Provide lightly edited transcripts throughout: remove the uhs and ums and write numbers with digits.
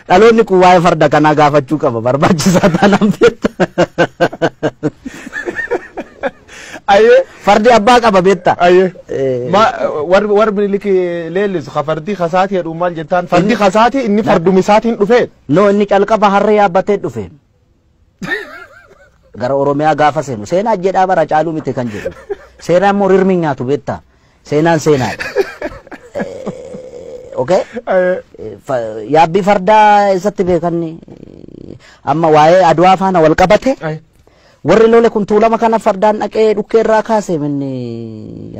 Dhaloonni kun waa'ee farda kanaa gaafachuu qaba barbaachisaa taanaan beekta. Ayyee. Fardi abbaa qaba beekta. Ayyee. Warri Minilik leellisu ka fardi kasaati jedhu maal jettaan fardi kasaati inni fardumi isaatiin dhufee. No, inni calqaba harree yaabbatee dhufe. Gara Oromiyaa gaafa seenu seenaa jedhaa bara caaluu miti kan jedhu. Seenaa immoo rirmi nyaatu beekta. Seenaan seenaadha. Okay? Yaabbii fardaa eessatti beekanni amma waa'ee Adwaa faana wal qabate. Warri lole kun Tuulama kana fardaan dhaqee dhukkee irraa kaase minni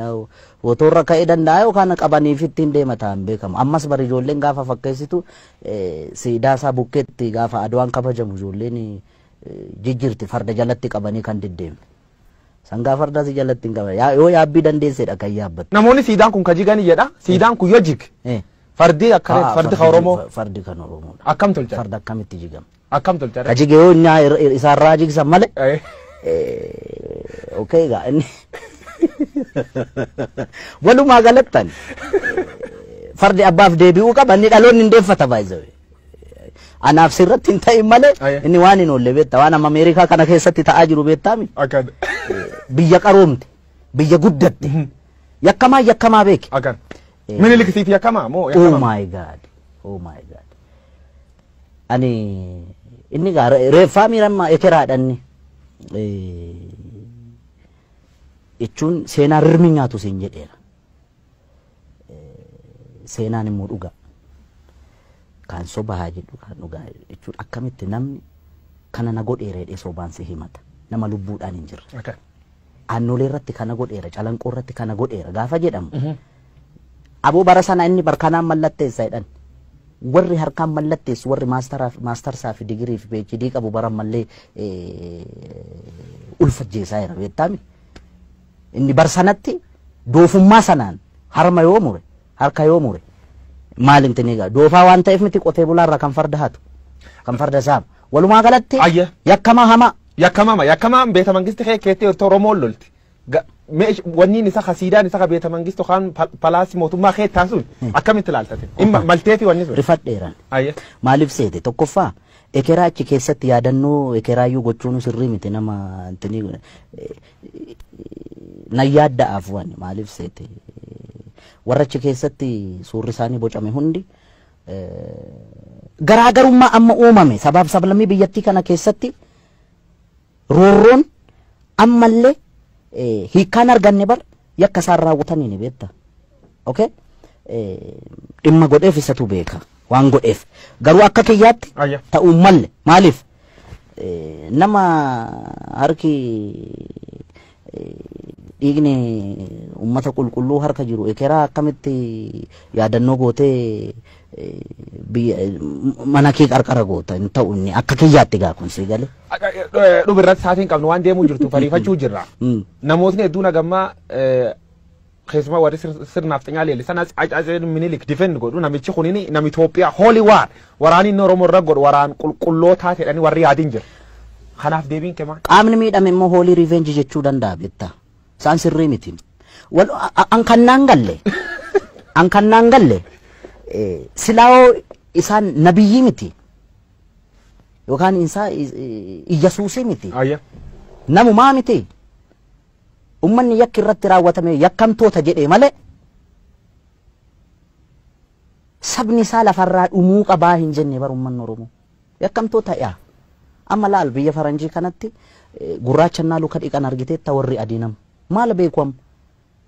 wotoorra ka'ee danda'a yookaan qabaniif ittiin deema ta'an beekamu. Ammas bari ijoolleen gaafa fakkeessitu siidaa isaa bukkeetti gaafa Adwaan kabajamu ijoolleen jijjiirti farda jalatti qabanii kan deddeemne. Sangaa fardaa si jalatti hin qaban. Yoo yaabbii dandeessedha kan yaabbattu. Namoonni siidaan kun ka jigani jedha. Siidaan kun yoo jig. Fardi akka fardi kan Oromoo. Fardi kan Oromoodha. Akkam tolcha? Farda akkamitti jigama? Akkam tolcha? Ka jige yoo inni isaarraa jigsan malee. Okay egaa inni walumaa galattan fardi abbaaf deebi'uu qaba, inni dhaloonni hin deeffata baay'ee. Anaaf sirratti hin ta'in malee inni waan hin oolle beekta, waan amma Ameerikaa kana keessatti ta'aa jiru beektaami. Biyya qaroomte, biyya guddatte, yakkamaa yakkamaa beeke. Akkan. Minilik siif yakkamaa moo Oh yakkamaa? my God. Oh my God. Ani inni gaa reeffaa miiramma ekeraadhanni. Jechuun seenaan rirmi nyaatu siin jedheera. Seenaan immoo dhugaa. Kan sobaa haa jedhu, kan dhugaa jechuun akkamitti namni kana na godheera jedhee sobaan si himata. Nama lubbuudhaan hin jirre. Aannolee irratti kana godheera, Calanqoo irratti kana godheera gaafa jedhamu. Aboo bara sana inni barkanaan mallatteessa jedhan. Warri harkaan mallatteessu, warri maastarsaa fi digirii fi PhD qabu bara mallee ulfajjeessaa jira beektaami. Inni bar sanatti doofummaa sanaan harma yoo mure, harka yoo mure, maal intini egaa doofaa waan ta'eef miti qotee bulaarraa kan farda hatu, kan farda saama. Walumaa galatti yakkamaa hamaa. Yakkamama yakkamaan beeta mangisti kee keettee jirtu Oromoon lolti. Wanni isa ka siidaan isa ka beeta mangisti yookaan palaasii mootummaa kee taasuun akkamitti ilaaltate? Dhimma maltee fi wanni sun. Rifadheeran. Maaliif seete? Tokkoffaa, ekeraa achi keessatti yaadannoo ekeraayyuu gochuun sirrii miti, nama intini nan yaadda'aaf waan maaliif seete, warra achi keessatti suurri isaanii bocame hundi garaagarummaa amma uumame sabaaf sablammii biyyattii kana keessatti roorroon ammallee hiikkaan arganne bar yakka isaan raawwatanii ni beekta. Okay? Dhimma godheef isatu beeka waan godheef, garuu akka kiyyaatti ta'uu malle. Maaliif nama harki dhiigni ummata qulqulluu harka jiru ekeraa akkamitti yaadannoo gootee biyya mana kee qarqara goota? Hin ta'u inni akka kiyyaatti gaa kun sii galee. Dhubi irratti sa'aatiin qabnu waan deemuu jirtu fariifachuu jirra. Namootni hedduun hagammaa keessumaa warri sirnaaf xinyaa leellisan Atsee Minilik defend godhu, namichi kunini nama Itoophiyaa holy war waraanni inni Oromoo irra godhu waraan qulqullootaa jedhanii warri yaadin jira. Kanaaf deebiin kee maal? Qaamni miidhame immoo holy revenge jechuu danda'a beektaa. Isaan sirrii miti. Wal an kan naan galle. An kan naan galle silaa'oo isaan nabiyyii miti. Yookaan isaa Iyyasuusii miti. Namumaa miti. Ummanni yakki irratti raawwatame yakkamtoota jedhee malee sabni isaa lafarraa dhumuu qabaa hin jenne bar ummanni Oromoo. Yakkamtoota yaa. Amma laal, biyya faranjii kanatti gurraacha luka dhiqan argiteetta, warri adii nama. Maal beeku amma?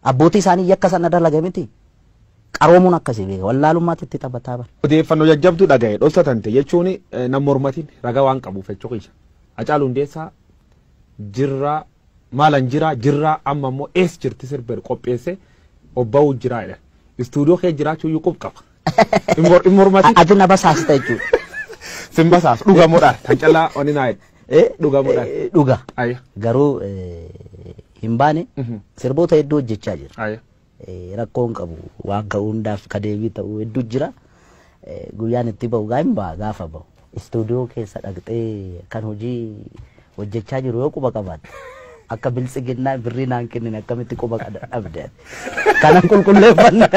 Abbootii isaanii yakka sana dalaga miti. Qaroomuun akkasii beeka. Wallaalummaatti itti taphataa bara. Odeeffannoo jajjabduu dhagaye dhoksatante jechuun nam mormatiin ragaa waan qabuuf jechuu kiyya. Hacaaluu Hundeessaa jirraa maalan jiraa jirraa amma immoo ees jirti sirba qopheesse obba'uu jiraa jedha. Istuudiyoo kee jiraachuu iyyuu qub qaba. In mormatiin. Ati na basaasta jechuudha. Sin basaas dhugamuudhaan kan callaa oni naa jedhe. Dhugamuudhaan. Dhuga. Garuu hin baane, sirboota hedduu hojjechaa jira. Rakkoon qabu waan ka'uu hundaaf ka deebii ta'uu hedduu jira. Guyyaan itti ba'u gaa hin ba'a gaafa ba'u. Istuudiyoo keessa dhaqxee kan hojii hojjechaa jiru yoo quba qabaatte, akka biltsiginnaa birrii naan kennine akkamitti quba dhabde? Kanan qulqulleeffanna.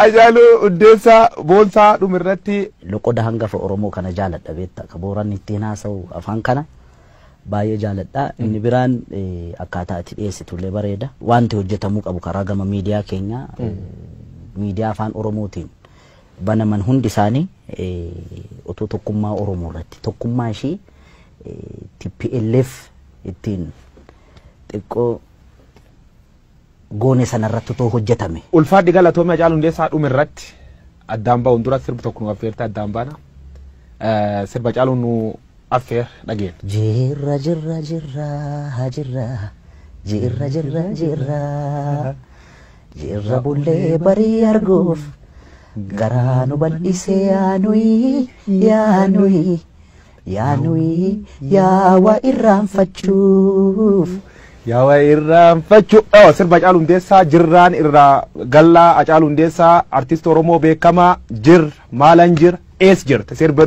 Hacaaluu Hundeessaa Boonsaa dhumirratti. Loqoda hangafa Oromoo kana jaaladha beektaa, ka Booranni ittiin haasa'u afaan kana baay'ee jaaladha. Inni biraan akkaataa itti dhiyeessitullee bareeda. Wanti hojjetamuu qabu karaa gama miidiyaa keenyaa, miidiyaa afaan Oromootiin banaman hundi isaanii otoo tokkummaa Oromoo irratti, tokkummaa ishii TPLF ittiin xiqqoo goone sanarratti otoo hojjetame. Ulfaadhi, galatoomii. Hacaaluu Hundeessaa, dhumirratti addaan ba'uun dura sirbi tokko nu affeerte addaan baana. Sirba Hacaaluu nu affeer dhageenya. Jirra jirra jirra jirra jirra jirra jirra jirra bullee barii arguuf garaa nu bal'isee, yaanuyi yaanuyi yaanuyi yaawaa irraanfachuuf. Yaawaa irraanfachuu. Sirba Hacaaluu Hundeessaa jirraan irraa gallaa. Hacaaluu Hundeessaa, artist Oromoo beekamaa, jir maalan jir ees jirta sirba.